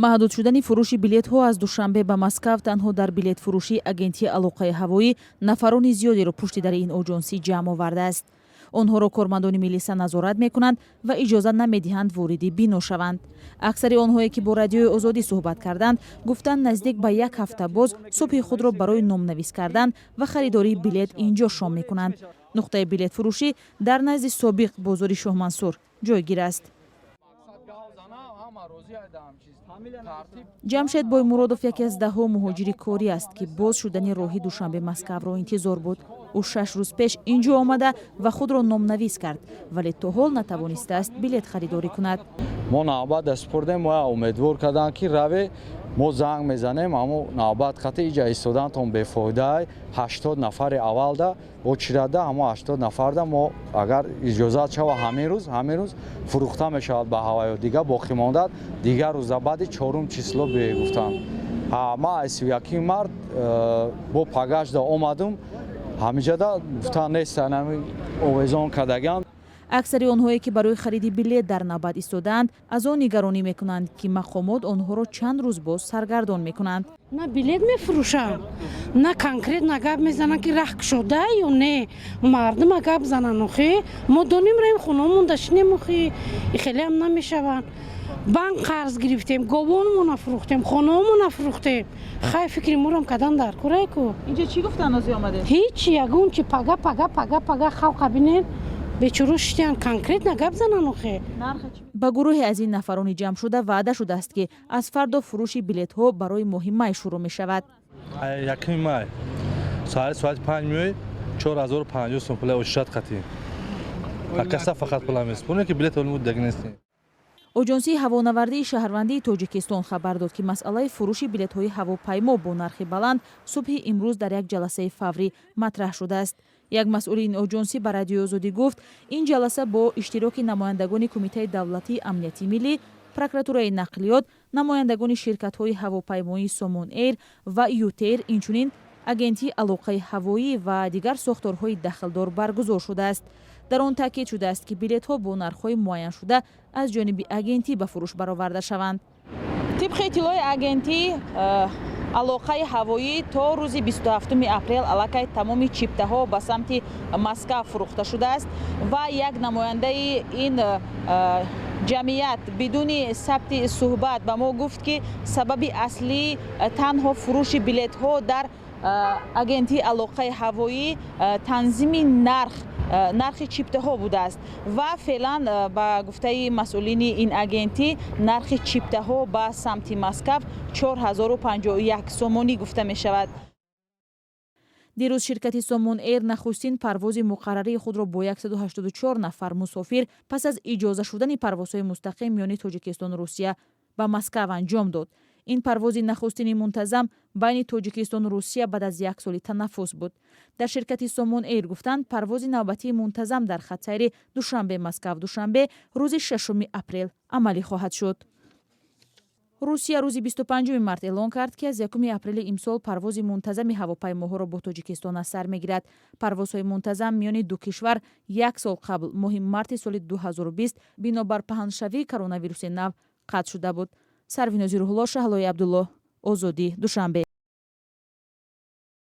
Маҳдуд шудани фурӯши билетҳо аз Душанбе ба Москав танҳо дар билетфурӯшии агентии алоқаи ҳавоӣ нафарони зиёдеро пушти дари ин оҷонсӣ ҷамъ овардааст. Онҳоро кормандони милиса назорат мекунанд ва иҷоза намедиҳанд вориди бино шаванд. Аксари онҳое, ки бо Радиои Озодӣ суҳбат карданд, гуфтанд, наздик ба як ҳафта боз субҳи худро барои номнавис кардан ва харидории билет инҷо шом мекунанд. Нуқтаи билетфурӯшӣ дар назди собиқ бозори Шоҳмансур ҷойгир аст. Ҷамшед Боймуродов яке аз даҳҳо муҳоҷири корӣ аст, ки боз шудани роҳи Душанбе Москавро интизор буд. Ӯ 6 рӯз пеш инҷо омада ва худро номнавис кард, вале то ҳол натавонистааст билет харидорӣ кунад. Мо навбат супурдем, мо умедвор карданд, ки раве, мо занг мезанем. Амо навбат қати иҷа истодантон бефоидаи. 80 нафари аввалда очирада, ҳамо 80 нафарда мо агар иҷозат шава, ҳамин рӯз фурӯхта мешавад ба ҳаваё, дига боқӣ мондад дигар рӯза, баъди чорум число бие, гуфтанд. Ма аз 31-уми март бо пагашда омадум, ҳамиҷада гуфтан нестан, ҳами овезон кардагиам. Аксари онҳое, ки барои хариди билет дар навбат истодаанд, аз он нигаронӣ мекунанд, ки мақомот онҳоро чанд рӯз боз саргардон мекунанд. На билет мефурӯшанд, на конкретно гап мезананд, ки раҳ кушода ё не. Мардума гап зананд охи, мо донем, раем хонамон дашинем охи, хелеам намешаванд. Банк қарз гирифтем, говонмона фурӯхтем, хонаомона фурӯхтем. Хай, фикри морам кадан дар курай ку. Инҷо чӣ гуфтанд, ози омаде? Ҳичи, ягон чи. Пага, пага, пага, пага халқа бинен, бечоро шитян, конкретно гап занан охе. Ба гурӯҳе аз ин нафарони ҷамъшуда ваъда шудааст, ки аз фардо фурӯши билетҳо барои моҳи май шурӯъ мешавад. 1-уми май саҳари соати 5 меои, 4050 сом пула ошишат қатӣ каса, фақат пула месупорем, ки билет олмуд даг нестем. Оҷонсии ҳавонавардии шаҳрвандии Тоҷикистон хабар дод, ки масъалаи фурӯши билетҳои ҳавопаймо бо нархи баланд субҳи имрӯз дар як ҷаласаи фаврӣ матраҳ шудааст. Як масъули ин оҷонсӣ ба Радиои Озодӣ гуфт, ин ҷаласа бо иштироки намояндагони Кумитаи давлатии амнияти миллӣ, прокуратураи нақлиёт, намояндагони ширкатҳои ҳавопаймоии Сомон Эйр ва Ютэйр, инчунин агентии алоқаи ҳавоӣ ва дигар сохторҳои дахлдор баргузор шудааст. Дар он таъкид шудааст, ки билетҳо бо нархҳои муайяншуда аз ҷониби агентӣ ба фурӯш бароварда шаванд. Тибқи иттилои агентӣ алоқаи ҳавоӣ, то рӯзи 27 апрел аллакай тамоми чиптаҳо ба самти Москав фурӯхта шудааст ва як намояндаи ин ҷамъият бидуни сабти суҳбат ба мо гуфт, ки сабаби аслӣ танҳо фурӯши билетҳо дар агентии алоқаи ҳавоӣ танзими нархи чиптаҳо будааст ва феълан, ба гуфтаи масъулини ин агентӣ, нархи чиптаҳо ба самти Москав 4051 сомонӣ гуфта мешавад. Дирӯз ширкати Сомон Эйр нахустин парвози муқаррарии худро бо 184 нафар мусофир пас аз иҷоза шудани парвозҳои мустақим миёни Тоҷикистону Русия ба Москав анҷом дод. Ин парвози нахустини мунтазам байни Тоҷикистону Русия баъд аз як соли танаффус буд. Дар ширкати Сомон Эйр гуфтанд, парвози навбатии мунтазам дар хатсайри Душанбе Москав Душанбе рӯзи 6 апрел амалӣ хоҳад шуд. Русия рӯзи 25 март эълон кард, ки аз 1 апрели имсол парвози мунтазами ҳавопаймоҳоро бо Тоҷикистон аз сар мегирад. Парвозҳои мунтазам миёни ду кишвар як сол қабл, моҳи марти соли 2020, бинобар паҳншавии коронавируси нав қатъ шуда буд. Сарвинози Рӯҳулло, Шаҳлои Абдуллоҳ, Озодӣ, Душанбе.